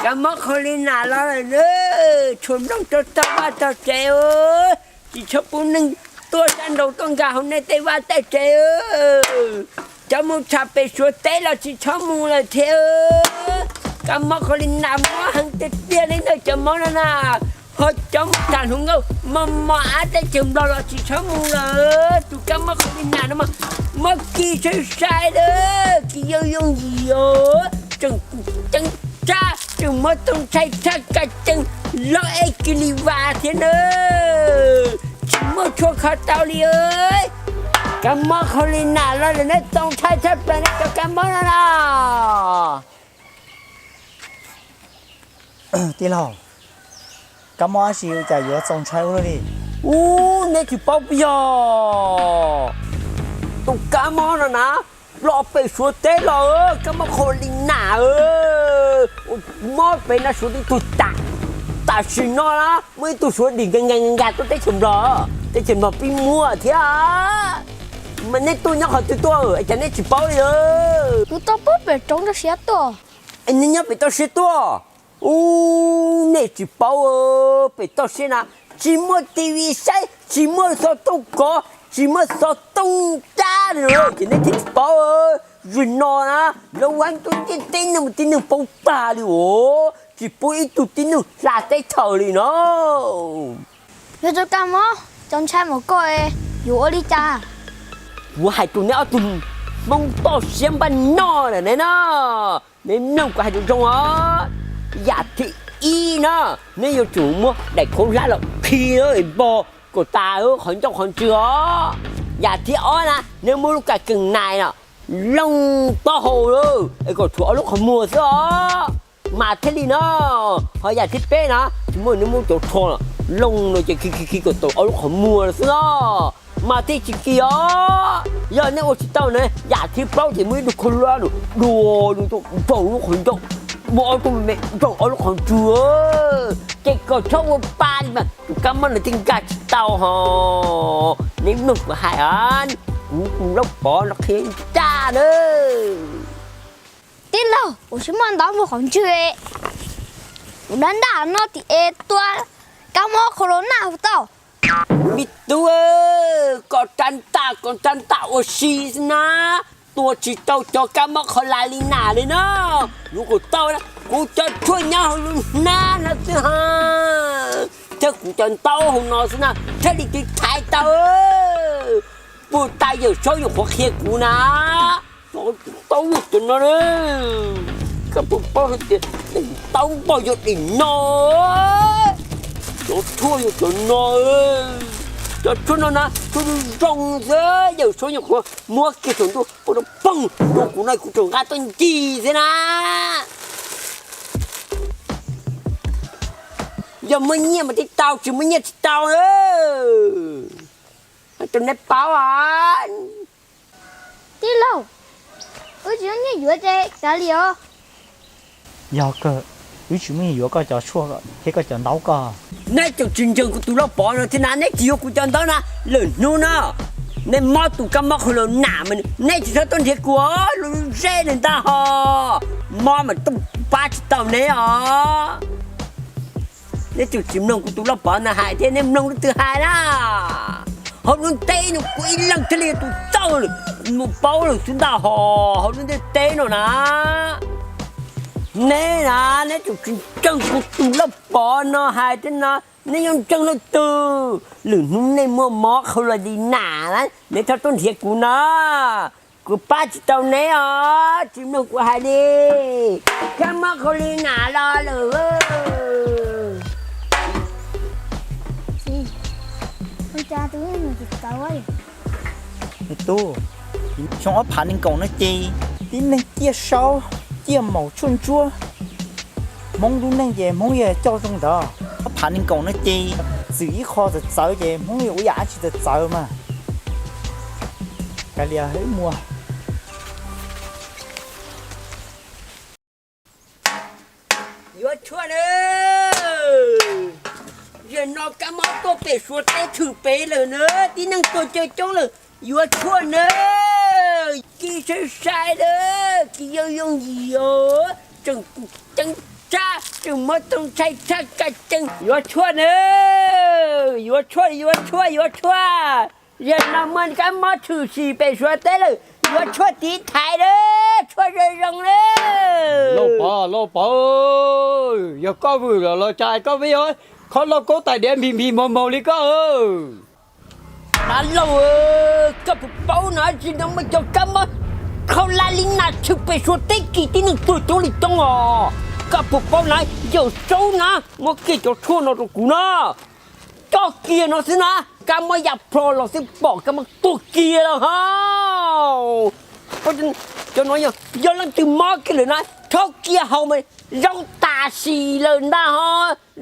Kab mob qhau li nas los lawm na, tshuav nplooj rau tog vaj tog tsev, tsis txhob pub neeg tuaj sab nraud tuaj nkag hauv nej tej vaj tej tsev. Cov mus tsham pem Suav teb los tsis txhob mus lawm thiab. Kab mob qhau li nas mob heev tiag tiag li ntawm cov mob no na. Ho cov mus tsham hluas nkauj mos mos ab teb chaws Nplog los tsis txhob mus lawm. Tus kab mob qhau li nas no mas mob kis sai sai lawm, kis yooj yooj yim os, tseem ceeb tshaj, tseem muab txaus ntshai tshaj kab ceeb loj ej kis li vas thiab na. Tsis muaj tshuaj kho tau li. Kab mob qhau li nas los lawm na, txaus ntshai tshaj plaws na cov kab mob no na. Tij laug, kab mob dab tsi cas yuav txaus ntshai ua luaj li? Ub, neb tsis paub puas yog? Tus kab mob no na, los pem Suav teb los, kab mob qhau li nas, mob pem no Suav tib tug tas. Tam sim no na muaj ib tug Suav dim nkag nkag nkag tuaj teb chaws Nplog, teb chaws Nplog pib muab thiab. Mas neb tuaj nyob qhov twg tuaj es cas neb tsis paub li? Kuv tuaj pem roob toj siab tuaj. Es neb nyob pem toj siab tuaj? Ub, nej tsis paub, pem toj siab na tsis muaj T V saib, tsis muaj xov tooj kov, tsis muaj xov tooj cab li, ces neb thiaj tsis paub. Zaum no na, lawv ua tus ntiaj teb no mus tib neeg paub tag li os, tsis pub ib tug tib neeg hla teb chaws li no. Yog tus kab mob txaus ntshai mus koj, yuav ua li cas? Kuv hais rau neb ob tug Hmoob toj siab npaj noj lawm ne na, neb mloog kuv hais zoo zoo os. Yam thib ib na, neb yuav tsum muab daim khaub hlab los khi npo kom tas qhov ncauj qhov ntswg os. Yam thib ob na, neb muab lub kas kees nais no looj taub hau es kom tshuav ob lub qhov muag xwb os, mas thiaj li no. Ho yam thib peb na, tsis muaj, neb muab cov tsho looj no ces khi khi khi kom tau ob lub qhov muag xwb os, mas thiaj tsis kis os. Yog neb ua tsis tau na, yam thib plaub ces muaj ib tug khaub hlab no dua nws rau nraum lub qhov ncauj, muab ob tug me me nraum ob lub qhov ntswg, ces kom txhob ua pa li mas tus kab mob no thiaj nkag tsis tau ho. Neb mloog kuv hais, kuv tus Lauj Pov no qhia ncaj na. Tij laug, kuv tsis muaj ntaub muaj qhov ntswg, kuv ntab ntaj no tim es tua kab mob qhau li nas tau. Me tub, koj rab ntaj koj rab ntaj ua si xwb na, tua tsis tau cov kab mob qhau li nas li na. Yuav kom tau na, kuv cov tshuaj nyob hauv lub hnab no xwb ha, thiab kuv cov ntaub hauv no xwb na, thiaj li twb thaiv tau. Puag ta Yawm Saub nyuam qhuav qhia kuv na. Cov ntaub yog cov no, koj puas paub hais tias ntaub npog yog dim no, cov tshuaj yog cov no, cov tshuaj no na tshuaj zoo zoo xwb, Yawm Saub nyuam qhuav muab kiag thaum ntuj ua rau poog rau kuv no kuv tseem nqa tuaj ncig xwb na. Yog muaj nyiaj mas thiaj tau, tsis muaj nyiaj tsis tau. Hais rau neb paub os. Tij laug, wb tsis muaj nyiaj yuav ces kav liam os. Yog kawg, wb tsis muaj nyiaj yuav koj cov tshuaj thiab koj cov ntaub koj. Neb tseem tsis ntseeg kuv tus Lauj Pov no thiab na, neb tsis yuav kuv cov ntaub na, lwm hnub no neb mob tus kab mob qhau li nas mas neb tsis txhob tuaj nrhiav kuv, lub zeb li ntag ho, mob mas tuaj pab tsis tau neb os. Neb tseem tsis mloog kuv tus Lauj Pov no hais thiab, neb mloog leej twg hais na? Hauv lub ntiaj teb no kuv ib leeg thiaj li yog tus txawj, kuv mus paub lawm xwb ntag ho, hauv lub ntiaj teb no na. Neb na, neb tseem tsis ntseeg kuv tus Lauj Pov no hais thiab no, neb yuav ntseeg leej twg? Lwm hnub neb muaj mob qhau li nas na, neb txhob tuaj nrhiav kuv na, kuv pab tsis tau neb os, tsis mloog kuv hais li. Kab mob qhau li nas los lawm. Me tub, xyoo ob phav nees nkaum no ces tib neeg ciaj saub ciaj maum tshuaj ntsuab, Hmoob lub neej ces Hmoob yeej coj zoo ntawd. Ob phav nees nkaum no ces txwm ib qho txawv txawv ces Hmoob yeej ua yam dab tsi txawv txawv mas. Kav liam, wb mus. Yuav tshuaj na, zaum no kab mob tuaj pem Suav teb tshwm pem lawm na, tib neeg tuaj coob coob lawm, yuav tshuaj na. Kis sai sai lawm, kis yooj yooj yim os, tseem ceeb Tsab, tseem muab tus ntxhais tshaj ka cees yuav tshuaj na, yuav tshuaj, yuav tshuaj, yuav tshuaj. Yog no muaj kab mob tshwm sim pem Suav teb lawm, yuav tshuaj tiv thaiv na, tshuaj zoo zoo na. Lauj Pov, Lauj Pov, yog koj vwm los los cas koj pheej yuav qhov lauj kaub tais diav nphis nphis mos mos li koj? Dab laug, koj puas paub na, tsis no muaj cov kab mob khaub hlab li nas tshwm pem Suav teb kis tib neeg tuag coob li coob os. Koj puas paub na, Yawm Saub na muab kiag cov tshuaj no rau kuv na, coj kiag no xwb na, kab mob ya plho los xwb pom kab mob tuag kiag lawm ho. Cov no yog leej twg mob kiag lawm na, rhaub kiag haus mas zoo tam sim lawm ntag ho,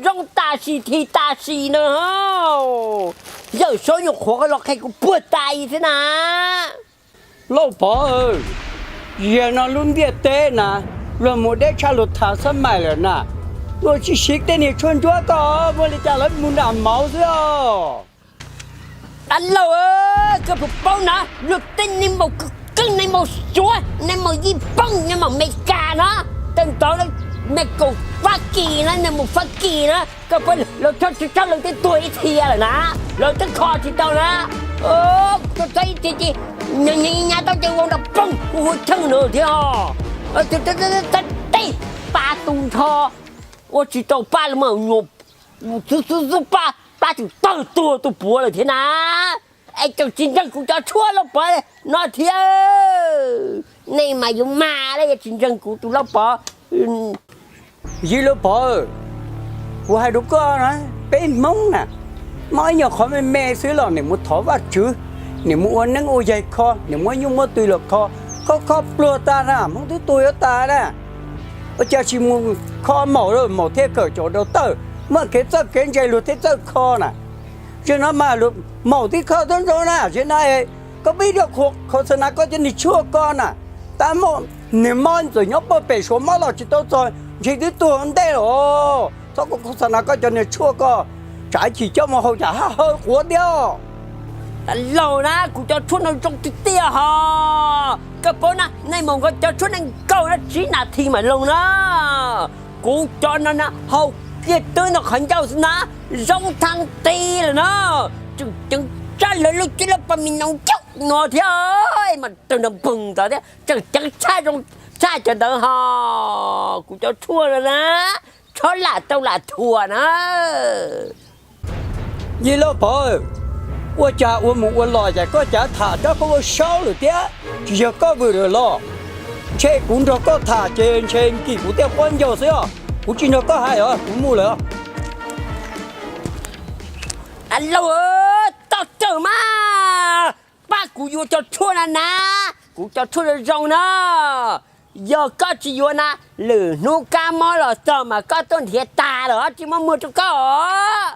zoo tam sim this tam sim na ho. Yawm Saub nyuam qhuav los qhia kuv puag ta xwb na. Lauj Pov, yog no lub ntiaj teb na, luag mus deb tshaj luag thav xab mais lawm na. Luag tsis siv tej niag tshuaj ntsuab ko, muaj li cas lawv mus nram mauv xwb os. Dab laug, koj puas paub na, luag tej neeg maum keeb, neeg maum Suav, neeg maum Yij Pooj, neeg maum Amelikas na, tej ntawd, neeg kaum Fab Kis na, neeg maum Fab Kis na, koj paub lawv tshaj tshaj lawv twb tuag ib txhia lawm na, lawv twb kho tsis tau na. Tuaj txog ib txhia ces nyav nyav tau ces ua nrog poob kuv hu cheej na thiab os. Tej pa tu nrho, ua tsis tau pa los mas nyuam xub xub xub pa, plab tseem tawg tuag tuaj puav lawm thiab na. Es tseem tsis ntseeg kuv cov tshuaj Lauj Pov no thiab. Nej mas yuav mag li, tsis ntseeg kuv tus Lauj Pov. Yij Lauj Pov, kuv hais rau koj na, peb Hmoob na, mob ib nyuag qhov me me xwb los niam mus thov Vajtswv, niam mus ua neeb ua yaig kho, niam muab nyuj muab twm los kho, kho kho pluag tas na, Hmoob twb tuag yuav tas na. Ua cas tsis mus kho maum, maum thiaj kawm cov daus tawj, muaj kev txawj kev ntse luag thiaj txawj kho na. Zaum no mas maum twb kho tau zoo na, zaum no koj pib rau kho xav na koj cov niag tshuaj ko na. Tab muaj niag mob txawm nyob pem Suav mob los tsis tau txog, ntshe twb tuag ntej los. Txhob kho xav na koj cov niag tshuaj ko, tsam ib chim coj mus haus cas haj hawv quav thiab. Laug na, kuv cov tshuaj no zoo tiag tiag ho. Koj paub na, nej mus nqa cov tshuaj nees nkaum na tsib nas this mam loo na. Kuv cov no na haus kiag twb no qhov ncauj xwb na, zoo thaj ti lawm na. Tseem ceev tshaj lawv lub cib lub pas mis noos ncauj no thiab, mas raws nrog npog ntawd thiab tseem ceev tshaj zoo tshaj cov ntawd ho. Kuv cov tshuaj no na, txhob lam tau lam thuam na. Yij Lauj Pov, ua cas ua mus ua los cas koj cav tham rab koj ua saub lawm thiab, tsis yog koj vwm lawm los? Ntshe kuv nrog koj tham ces ntshe nkim kuv tej quab ncaug xwb os. Kuv tsis nrog koj hais os, kuv mus lawm. Laug, txhob txawm mas, pab kuv yuav cov tshuaj na na, kuv cov tshuaj zoo zoo na. Yog koj tsis yuav na, lwm hnub kab mob los txog mas koj tuaj nrhiav tas lawm tsis muaj muag rau koj os.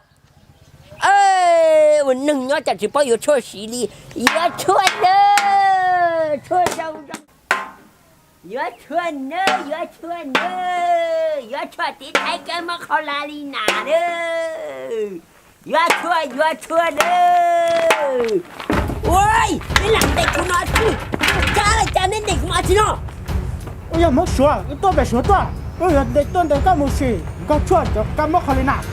Ua neeg nyob cas tsis paub yuav tshuaj siv li. Yuav tshuaj na, tshuaj zoo zoo. Yuav tshuaj na, yuav tshuaj na, yuav tshuaj tiv thaiv kab mob khaub hlab li nas na. Yuav tshuaj, yuav tshuaj na. Ua, neb lam ntes kuv no tsis, kab li cas neb ntes kuv no tsis no. Wb yog Hmoob Suav, wb tuaj pem Suav tuaj, wb yuav ntes tuaj ntes koj mus sim nkaug tshuaj cov kab mob khaub hlab li nas.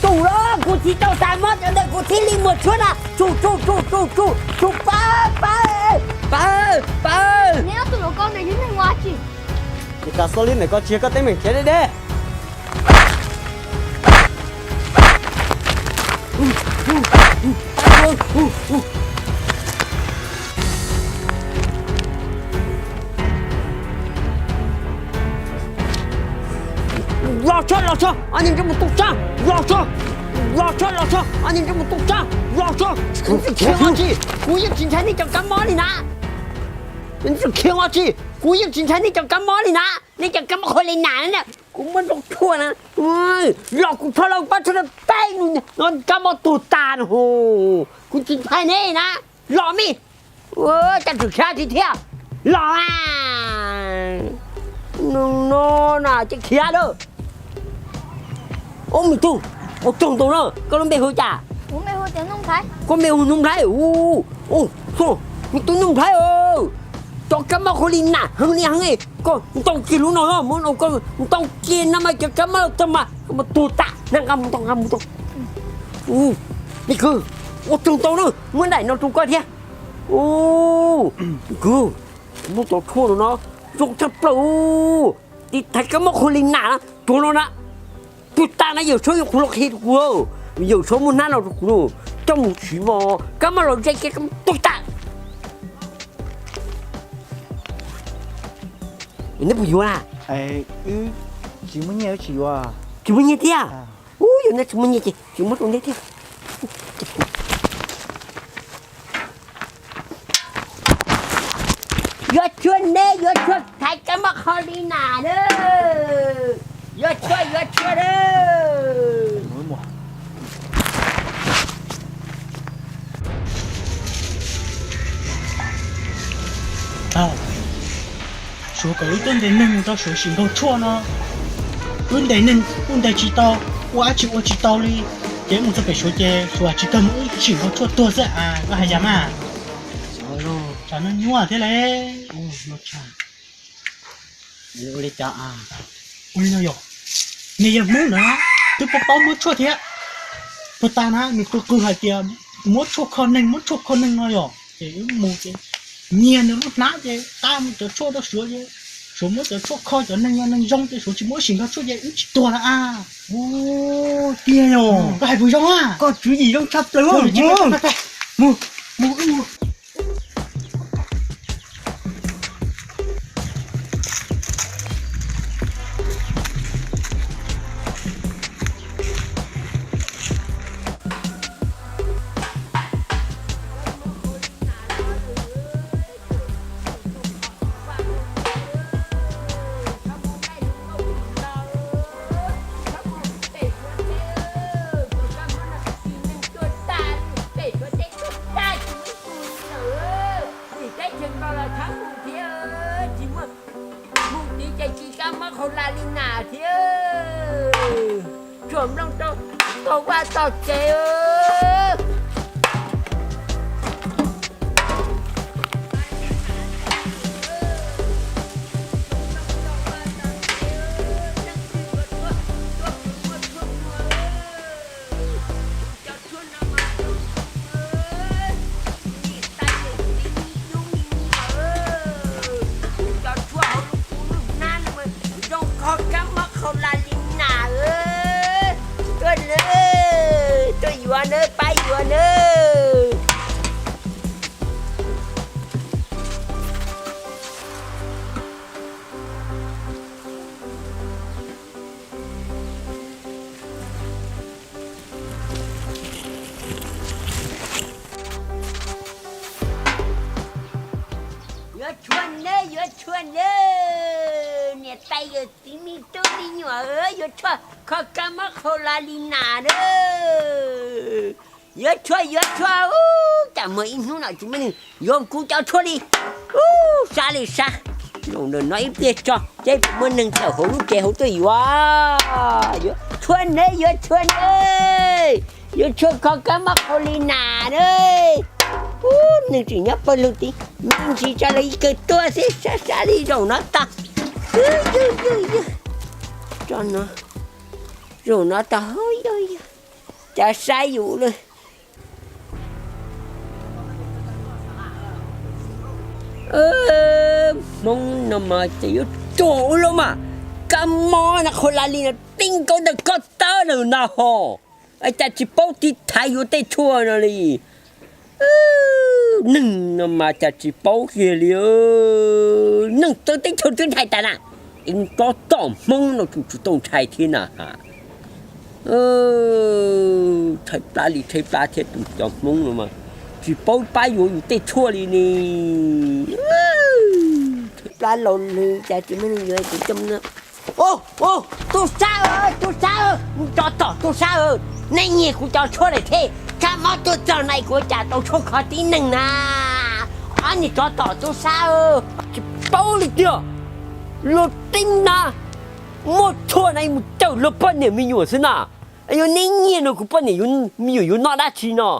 Tus los kuv tsis tau xav mob cov ntawd kuv thiaj li muag tshuaj na. Tsum tsum tsum tsum tsum tsum, pab pab pab pab. Neb ob tug los ko ntes yog neeg ua dab tsi? Ces kas xo li ntawm ko tsis yog koj teeb meem khiav deb deb. Los tso, los tso, ob niag ntsej muag tub sab, los tso. Los tso, los tso, ob niag ntsej muag tub sab, los tso. Kuv yeej tsis ntshai nej cov kab mob li na. Kuv yeej tsis ntshai nej cov kab mob li na. Nej cov kab mob khaub hlab li nas na, kuv muab nrog tshuaj na. Los kuv rho los pab tshuaj na, peb hnub no kab mob tuag tas no. Kuv tsis ntshai nej na. Los me, cas tseem khiav tsis thiab. Los a. No na, ces khiav lawm. Ub, me tub, ua tsaug ntau na, koj lub npe hu cas? Koj npe hu Nuj Nplhaib. Ub, me tub Nuj Nplhaib os. Cov kab mob qhua li nam heev li heev, koj ntaus kiag lub no, muab no koj ntaus kiag no mas cov kab mob los txog mas koj mus tuag tas na, nqa mus ntaus, nqa mus ntaus. Me kwv, ua tsaug ntau na, muab daim no rau koj thiab. Kwv, muab cov tshuaj no no zoo tshaj plaws, tiv thaiv kab mob qhua li nam na, tuag no na. Tuag tas na, Yawm Saub yuav qhuav los qhia rau kuv, Yawm Saub muab hnab no rau kuv, coj mus siv mas kab mob los ze kiag, kab mob tuag tas. Neb puas yuav na? Tsis muaj nyiaj tsis yuav. Tsis muaj nyiaj thiab? Ub, yog neb tsis muaj nyiaj ces tsis muab rau neb thiab. Yuav tshuaj neb, yuav tshuaj thaiv kab mob qhua li nam na. Yuav tshuaj, yuav tshuaj na. Tau, Suav kom wb tuaj ntes neeg mus rau Suav sim nkaug tshuaj no. Wb ntes neeg kuj ntes tsis tau, ua dab tsi ua tsis tau li. Ces wb mus txog pem Suav ces Suav tsis kawg mus wb sim nkaug tshuaj tuag xwb as, koj hais cas mas? Tsam no nyuaj thiab le. Ua li cas? Ua li no yog, nws yog Hmoob ntawd na, twb paub paub muab tshuaj thiab. Puag ta na nws qw qw hais tias muab tshuaj kho neeg, muab tshuaj kho neeg no yog, ces wb mus ces nyiag nws lub hnab ces qab mus cov tshuaj rau Suav ces Suav muab cov tshuaj kho cov neeg, yog neeg zoo ces Suav tsis muab sim nkaug tshuaj ces wb tsis tuag na a. Tiag yog koj hais puas zoo a? Koj tswv yim zoo tshaj plaws. Mus, mus, wb mus. Mus tid ces tsis kab mob qhau la li nas thiab. Tsuag nplooj rau tog vaj tog tsev. Cov tshuaj hauv lub kub lub hnab no zoo kho kab mob qhau la li nas. Tuaj nawb, tuaj yuav nawb, pab yuav nawb. Yuav tshuaj nawb, yuav tshuaj nawb. Niam tais yawm txiv me tub me nyuam, yuav tshuaj kho kab mob qhau la li nas nawb. Yuav tshuaj, yuav tshuaj, ub, cas muaj ib hnub no tsis muaj neeg yuav kuv cov tshuaj li. Ub, sab li sab. Zaum no ib pliag tso seb puas muaj neeg tawm hauv lub tsev hauv tuaj yuav. Yuav tshuaj nawb, yuav tshuaj nawb. Yuav tshuaj kho kab mob qhau li nas nawb. Ub, neeg tseem nyob pawg lug tid, me ntsis tso los ib kawg tuaj xwb, sab sab li zaum no tag. Yog, yog, yog, tso no, zaum no tag, yog, yog, cas saib yus lawm. Hmoob no mas ces yuav tsuag ua luaj mas, kab mob no qhau la li no tib nkaus ntawm ko taw lawm na ho. Cas tsis paub tiv thaiv yuav tej tshuaj no li. Neeg no mas cas tsis paub kiag li. Neeg txawv teb chaws twb ntshai tas na, es tsov tom Hmoob no tseem tsis tau ntshai thiab na ha. Tshaib plab li tshaib plab thiab, tus cov Hmoob no mas tsis paub pab yuav yus tej tshuaj li ni. Tshaib plab laus li cas tsis muaj neeg yuav kuv coj. Tub sab, tub sab, tsov tom tub sab, nej nyiag kuv cov tshuaj lawm thiab, kab mob tuaj txog na kuv cas tau tshuaj kho tib neeg na. Ob niag tsov tom tub sab, tsis paub li tiag. Luag tib nab muaj tshuaj na mus cawm luag poj niam me nyuam xwb na. Yog neb nyiag no kuv poj niam me nyuam yuav noj dab tsi no?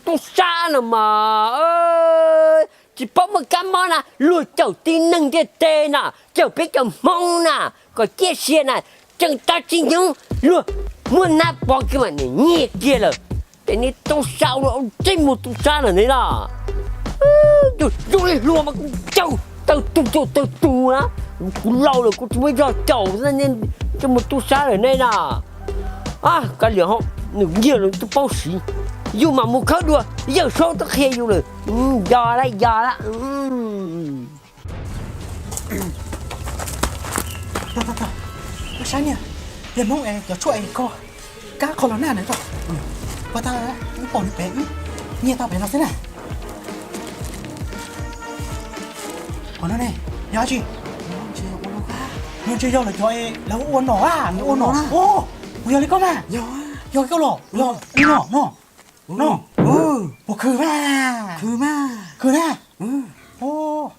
Tub sab no mas Tsis paub muaj kab mob na, luag caum tib neeg ntiaj teb na, caum peb cov Hmoob na, kom ciaj sia na, tseem tab tsis nyoog luag muab nab pov kiag mas nws nyiag kiag lawm. Ces nej tub sab ua tsis muaj tub sab lawm ne los. Yog zoo li hluas mas kuv caum tawg tus caum tawg tus na, kuv laus lawm kuv tsis muaj zog caum, tsis muaj tub sab lawm ne na. Kav liam ho, nws nyiag lawm twb paub siv, yus mam mus khawb dua, Yawm Saub twb qhia yus lawm. Yog lawm yog lawm. Saib niag, yog Hmoob es cov tshuaj es kho kab qhov los nag na, ua tau ib pom nws pem, nyiag tau pem no xwb na. Qhov no ne, yog dab tsi? No ntshe yog lawv cov lawv ua nom a, lawv ua nom. Puas yog li koj mas? Yog koj los, yog li no no. No, puas khwv mas? Khwv mas, khwv na.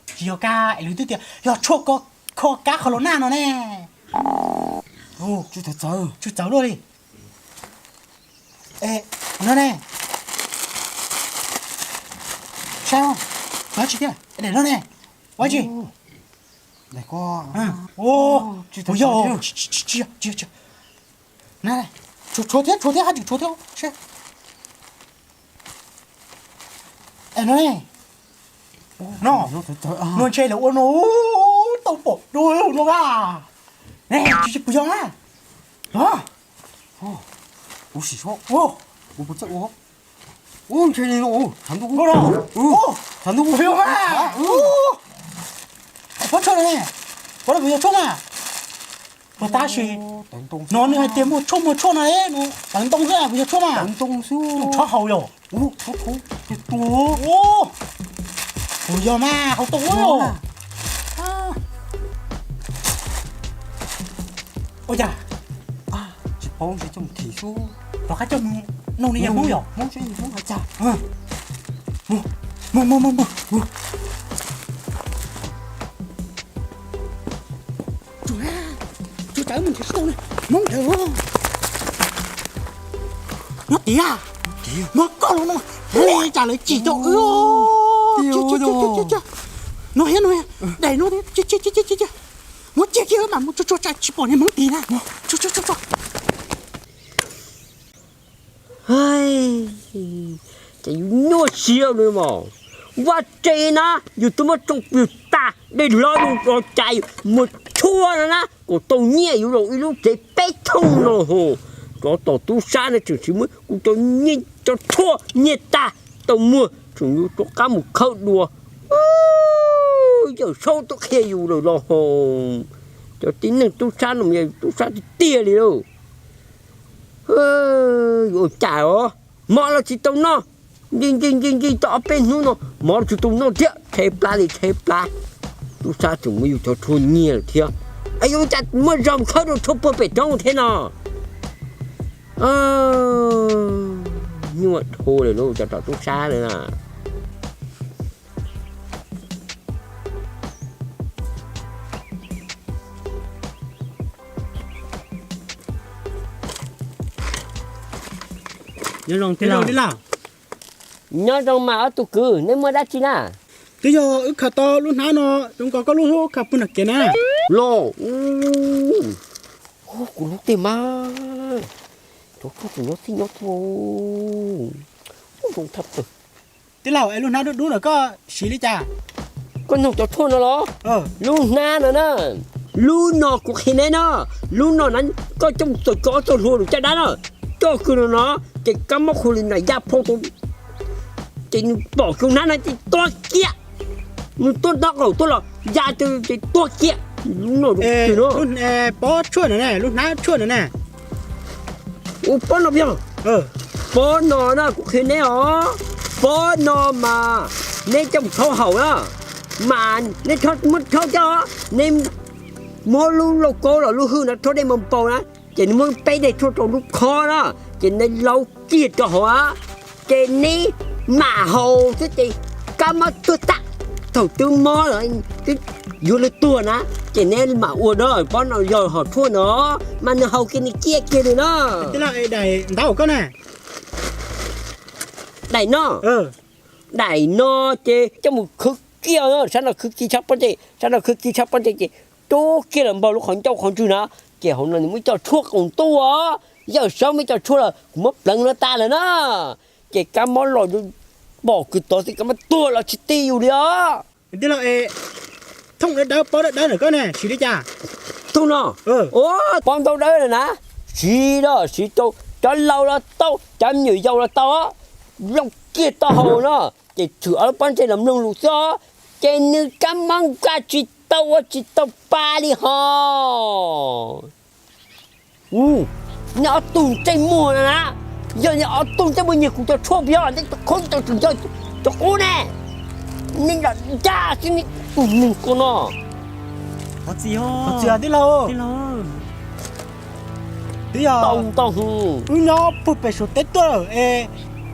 Tsis yog kab es lawv twb tias yog tshuaj kho kab qhov los nag no ne. Tsis txawv luaj li. No ne, saib, dab tsi thiab, daim no ne, ua dab tsi? Puas yog? Tshuav thiab, tshuav thiab, haj tseem tshuav thiab. Es no ne, no, no ntshe lawv ua no tau pom dua no a. Ne, puas yog na? Los, ua si so, ua, ua puas txawj ua. Ua ntshe li no, tshav ntuj, tshav ntuj, puas yog mas? Pob tshuaj no ne, pob no puas yog tshuaj mas? Puas tab sis no nws hais tias muaj tshuaj muaj tshuaj no, tawv ntoo xwb, puas yog tshuaj mas? Tawv ntoo xwb, tshuaj haus yom. Puas yog mas, haus tau ua. Ua cas tsis paub, ntshe coj mus thim xwb. Rov qab coj mus nug nws yog Hmoob yom. Hmoob seb Hmoob hais cas. Mus, mus, mus, mus, mus. Tsuav tsawv mus nrhiav tsis tau ne. Hmoob ntawd nyob tiag. Muab koj los no, li cas lawv tsim rau wb. No thiab no, daim no thiab. Muab cia kiag mam mus tsuag tsuag tsam tsis pom niag Hmoob tid na. Tsuag tsuag tsuag tsuag. Ces yus nyuaj siab li mas. Vaj tse na, yus twb muab tsoo pw tas, dej hlob yus los cas yus mus tshuaj no na, kom tau nyiaj yus los ib lub tsev peb thooj no ho. Tsov tom tub sab no tseem tsis muab kuv cov nyiaj, cov tshuaj nyiaj tag tau muag, tseem yuav rov qab mus khawb dua. Yawm Saub twb qhia yus lawm los ho. Cov tib neeg tub sab no yog tub sab tiag tiag li lauj. Yuav ua cas os, mov los tsis tau noj, nti nti nti nti tau ob peb hnub no mov los tsis tau noj thiab, tshaib plab li tshaib plab. Tub sab tseem muab yus cov tshuaj nyiag lawm thiab. Es yuav ua cas muaj zog mus khawb dua tshuaj puag pem roob thiab no. Nyuaj dhau lawm lauj, cov tom tub sab no na. Nyob zoo tij laug. Nyob zoo mas ob tug kwv, neb muaj dab tsi na? Twb yog wb khaws tau lub hnab no, zoo nkaus koj lub hnab khaws puag nram kev na. Los, kuv hnub twg mas, cov tshuaj tseem nyob txhij nyob txhua, zoo thaj pawg. Tij laug, es lub hnab dub dub ntawm koj siv li cas? Koj nug cov tshuaj no los? Lub hnab no na, lub no kuv qhia neb na, lub no na, koj coj mus txaws tso txaus hlua lub caj dab na, coj kiag no no, ces kab mob qhu li na ya phau tau, ces nws pom kiag hnab no ces tuag kiag, nws tuaj ntaub qaum tuaj los ya ces tuag kiag. Lub no, pob tshuaj no ne, lub hnab tshuaj no ne. Ua pob no yog, pob no na kuv qhia neb os, pob no mas neb coj mus rhaub haus na, mas neb rhaub muab rhaub coj, neb muab lub lauj kaub los lub hwj no rhaub dej npau npau na, ces nws muab peb daim tshuaj rau lub khob na, ces neb laub kiag rau hauv, ces neb mam haus xwb ces kab mob tuag tag. Thaum twb mob lawm, twb yuav luag tuag na, ces neb mam ua dab. Pob no yog hom tshuaj no, mas nws haus kiag nws ciaj kiag li na. Daim ntaub koj na, daim no, daim no ces coj mus khwv kiag, sab no khwv kiag tshaj pob ntseg, sab no khwv kiag tshaj pob ntseg ces rub kiag los npog lub qhov ncauj qhov ntswg na, ces hauv no nws muaj ib co tshuaj qaum ntuj os. Yawm saub muaj ib co tshuaj los kuv muab pleev no tas lawm na, ces kab mob los pom kwv tod xwb kab mob tuag los tsis ti yus li os. Tij laug, thooj dawb dawb pob dawb dawb ntawm koj ne siv li cas? Thooj no, pob ntaub dawb na, siv los siv rau cov laus los tau, cov me nyuam yaus los tau, looj kiag tau haus no, ces tshwm ob lub pob ntseg los mloog lus xwb os, ces nws kab mob nkag tsis tau ua tsis tau pa li hos. Nej ob tug ntsej muag no na, yog nej ob tug ntsej muag nyiag kuv cov tshuaj puas yog? Nej cov qub, nej cov qub ne, nej nram ncaj xwb nej tus neeg ko no. Tij laug, twb yog wb nyob puag pem Suav teb tuaj es,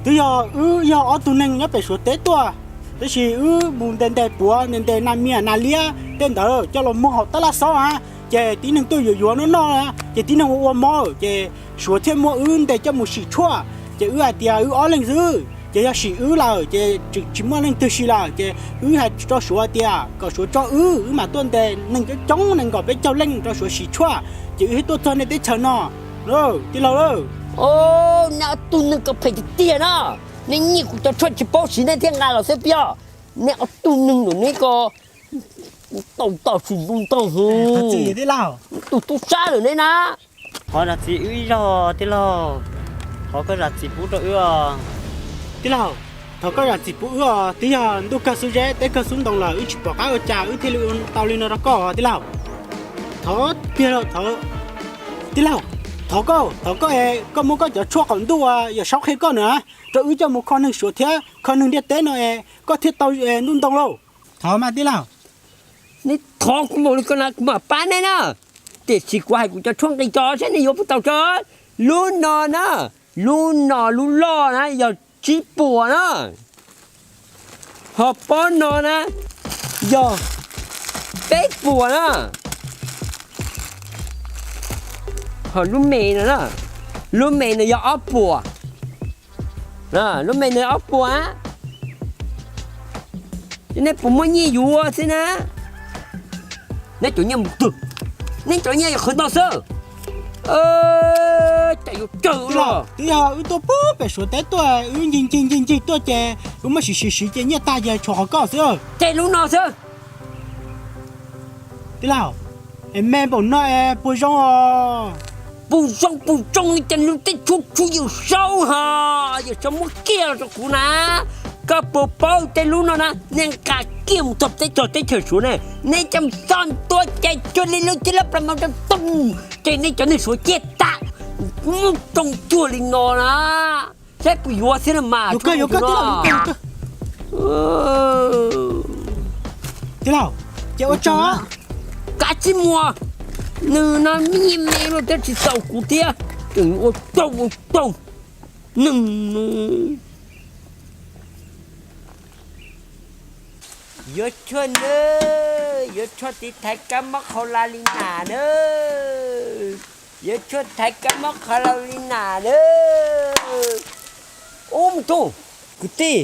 twb yog wb yog ob tug neeg nyob pem Suav teb tuaj, tab sis wb mus ntes ntes puav ntes ntes nas mias nas liab tej ntawd coj los muag hauv tab laj xob a, ces tib neeg tuaj yuav yuav noj noj, ces tib neeg ua ua mob ces Suav thiaj muab wb ntes coj mus sim tshuaj. Ces wb hais tias wb ob leeg xwb, ces yog sim wb lawm ces tsis muaj leej twg sim lawm, ces wb hais rau Suav tias kom Suav tso wb, wb mam tuaj ntes neeg coob coob nees nkaum peb caug leej rau Suav sim tshuaj, ces wb thiaj tuaj txog nej teb chaws no. Tij laug, nej ob tug neeg ko phem tiag tiag na, nej nyiag kuv cov tshuaj tsis paub siv nej thiaj nqa los xwb puas yog? Nej ob tug neeg ntawm neb ko tau tau tsis ntuj ntog hu, tij laug, tus tub sab ntawm neb na. Thov zam txim wb ib zaug tij laug, thov koj zam txim pub rau wb os. Tij laug, thov koj zam txim pub wb os, twb yog ntuj kawg xub zeb teb kawg xub ntoo lawm wb tsis pom qab ua cas wb thiaj li ua tau li no rau koj tij laug. Thov tiag, tij laug, thov koj, thov koj es koj muab koj cov tshuaj qaum ntuj uas yawm saub qhia koj na rau wb coj mus kho neeg Suav thiab kho neeg ntiaj teb no es koj thiaj tau ntuj ntoo lauj. Thov mas tij laug. Neb thov kuv npaum li ko na kuv mam pab neb na. Tiam sis kuv hais kuv cov tshuaj nqi tso saib neb yuav puas tau tso. Lub no na, lub no lub loj na yog tsib puas na. Ho pob no na yog peb puas na. Ho lub me no na, lub me no yog ob puas. Lub me no yog ob puas. Neb puas muaj nyiaj yuav xwb na? Neb cov nyiaj mus twg? Neb cov nyiaj yog qhov ntau xwb. Cas yuav tsawg los? Twb yog wb tuaj puag pem Suav teb tuaj, wb ncig ncig ncig ncig tuaj ces wb muab siv siv siv ces nyiaj tag ces tshuav qhov koj xwb. Ces lub no xwb. Tij laug, es me npaum no es puas zoo os? Puas zoo puas zoo li cas, lub teb tshuaj tshuaj yawm saub hos, yawm saub muab kiag los rau kuv na. Koj puas paub tej lub no na, nej nqa kiag mus txog teb txog teb chaws Suav ne, nej coj mus txog ntua ces cuag li lub tij laug plas mas rau toog, ces nej cov neeg Suav ciaj tas, muab tsoo cuag li no na. Saib puas yuav xwb na mas. Tij laug, ces ua tsaug. Kav tsij muas, nws no me me los thiab tsis txaus kuv thiab, tseem ua tsaug ua tsaug. Neeg yuav tshuaj nawb, yuav tshuaj tiv thaiv kab mob qhau la li nas nawb, yuav tshuaj thaiv kab mob qhau la li nas nawb. Ub, mus tub, kwv tij,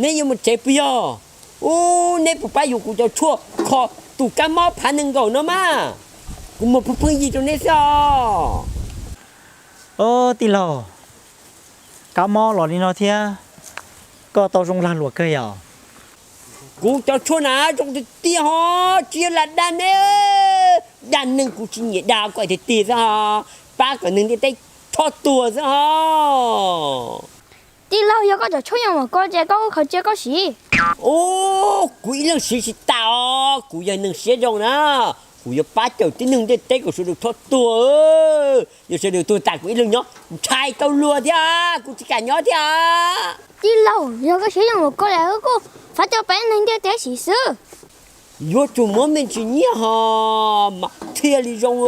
neb yuav mus tsev puas yog? Ub, neb puas pab yuav kuv cov tshuaj kho tus kab mob phav nees nkaum no mas? Kuv muag pheej pheej yig rau neb xwb os. Ob, tij laug, kab mob los li no thiab, koj tau zoo lag luam kawg yom? Kuv cov tshuaj na zoo tiag tiag ho, tsis yog lam dag neb, dag neeg kuv tsis nyiam dag, kuv hais tiag tiag xwb ho, pab kom neeg ntiaj teb rho tuag xwb ho. Tij laug, yog koj cov tshuaj zoo ua koj ces koj ua qhov tsia koj siv. Ub, kuv ib leeg siv tsis tas os, kuv yog neeg siab zoo na, kuv yuav pab cawm tib neeg ntiaj teb kom sawv daws rho tuag. Yog sawv daws tuag tas kuv ib leeg nyob ntshai tau luag thiab, kuv tsis kam nyob thiab. Tij laug, yog koj siab zoo ua koj lawm koj fav coj pab neeg ntiaj teb siv xwb. Yuav tsum muab me ntsis nyiaj ho mas thiaj li zoo,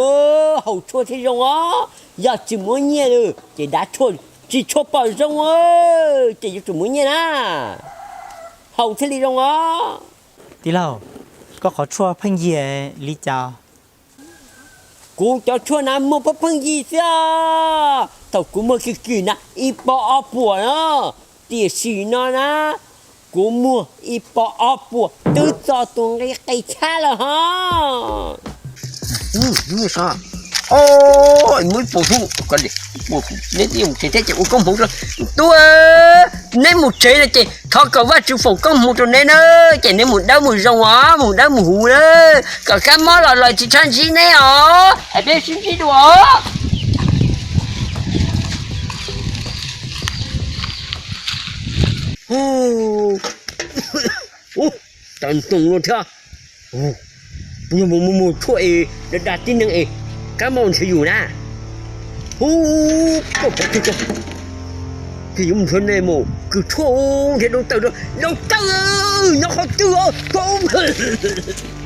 haus tshuaj thiaj zoo os. Yog tsis muab nyiaj ces dav tshuaj tsis tshua pom zoo, ces yuav tsum muab nyiaj na, haus thiaj li zoo os. Tij laug, koj qhov tshuaj pheej yig li cas? Kuv cov tshuaj na muag pheej pheej yig xwb. Thaum kuv muag kwm kwm na ib pob ob puas na, tiam sim no na Kuv muag ib pob ob puas twb txog tus nqi qis tshaj lawm hos. Muab ib puas hu, neb mus tsev thiab ces ua koob hmoov rau. Tub, neb mus tsev no ces thov kom Vajtswv foom koob hmoov rau neb na, ces neb mus dawb mus zoo os, mus dawb mus huv na, kom kab mob los lawv tsis tshawb ntsib neb os, es peb sib ntsib dua os. Ub, tawv ntoo luaj thiab. Puas yog mus mus mus tshuaj es dag dag tib neeg es kab mob ntshe yus na. Hu, koj pov tseg, ces yuav mus nrhiav nej mus kws tshuaj nrhiav dau tawm, dau tawm, nyob qhov twg os.